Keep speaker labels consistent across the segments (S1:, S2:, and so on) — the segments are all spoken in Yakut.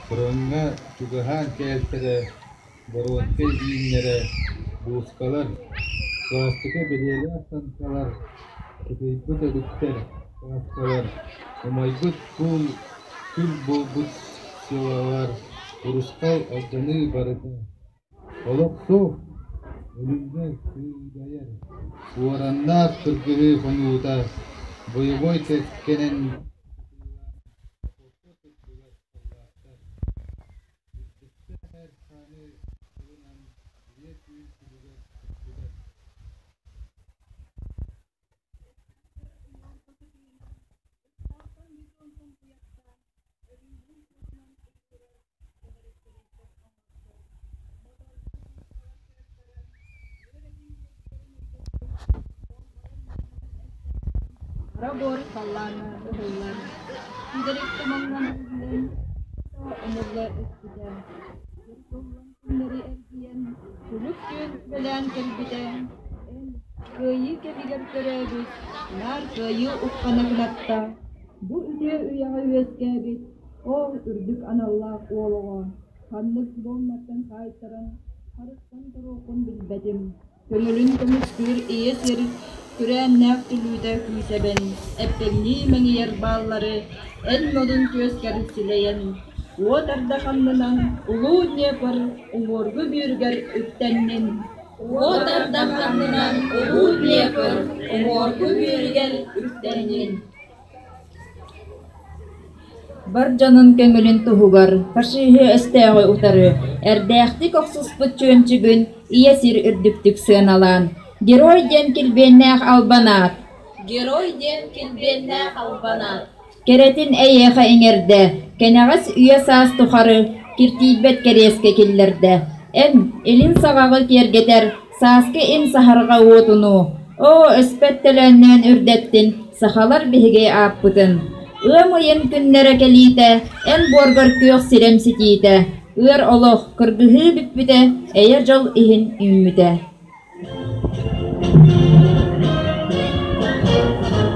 S1: Фроҥҥа чугаһаан кээлтэрэ, боруонкай ииннэрэ, буускалар, свастика бэлиэлээх танкалар, сытыйбыт өлүктэр, кааскалар, умайбыт куул күл буолбут селолар, урусхал алдьаныы барыта Олох суох, өлүүгэ кыыдайар, уораннаах кыргыһыы хонуута, бойобуой кэккэнэн окуопа турдулар саллааттар. Үрдүктээх эр хааны ылынан ийэ түүн күлүгэр сүттүлэр.
S2: Хара буор халлааҥҥа ыһыллар, күүдэри тумаҥҥа иһиллэн, умулла испитэ. Сир күннэри эргийэн, күлүк түүн үлэлээн кэлбитэ. Эн кыайыы кэмигэр төрөөбүт, наар кыайыы уххана кынатта. Бу үтүө үйэҕэ үөскээбит ол үрдүк аналлаах уол оҕо ханнык буомматтан хаайтаран, харыстан туруоххун билбэтим. Көҥүлүн көмүскүүр ийэ сир күрээннээх түлүүтэ күүсэбин, эппэҥнии мэҥийэр бааллары эн модун түөскэр силэйэн, уот ардах аннынан улуу Днепр уҥуоргу бүөрүгэр үктэннин.
S3: Уот ардах аннынан улуу Днепр уҥуоргу бүөрүгэр үктэннин.
S2: Бар дьонун көҥүлүн туһугар фашиһы өстөөҕү утары эрдээхтик охсуспут чүөмчүгүн ийэ сир үрдүктүк сыаналаан, Герой диэн килбиэннээх албан аат,
S3: Герой диэн килбиэннээх албан аат,
S2: кэрэтин эйиэхэ иҥэрдэ, кэнэҕэс үйэ-саас тухары киртийбэт кэриэскэ киллэрдэ. Эн, илин саҕаҕы киэргэтэр сааскы им саһарҕа уотунуу, оо, өспөт төлөөннөөн үрдэттин сахалар биһиги ааппытын. Ыам ыйын күннэрэ кэлиитэ, эн буоргар күөх сирэм ситиитэ, ыар олох, кыргыһыы бүппүтэ, эйэ-дьол иһин үүммүтэ.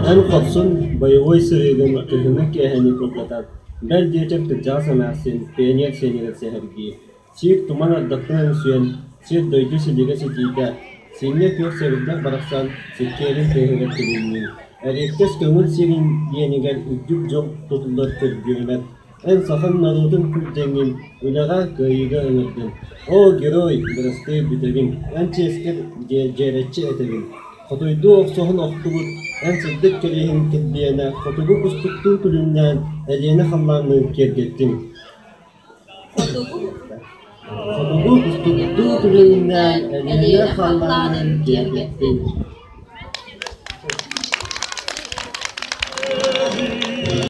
S4: Эн хорсун бойобуой сырыыгын кыһыҥҥы киэһэни кылгатан, бэл диэтэр кырдьаҕас эмээхсин пионер сиэнигэр сэһэргиир Сиик туман ардахтан өҥсүйэн, сир-дойду силигэ ситиитэ, синньэ күөх сэбирдэх барахсан сиккиэрин тыаһыгар тилиннин, эриэккэс көҥүл сирин иэнигэр үрдүк дьол тутуллар күргүөмэр, эн сахаҥ норуотун күрдьэҥҥин үлэҕэ, кыайыыга ыҥырдын. Оо, герой, бырастыы бүтэбин, эн чиэскэр дьиэрэччи этэбин, хотуйдуу охсуһан охтубут, эн сырдык кэриэһин килбиэнэ хотугу кустуктуу күлүмнээн Элиэнэ халлаанныын киэргэттин. Хотугу кустуктуу күлүмнээн Элиэнэ халлаанын киэргэттин.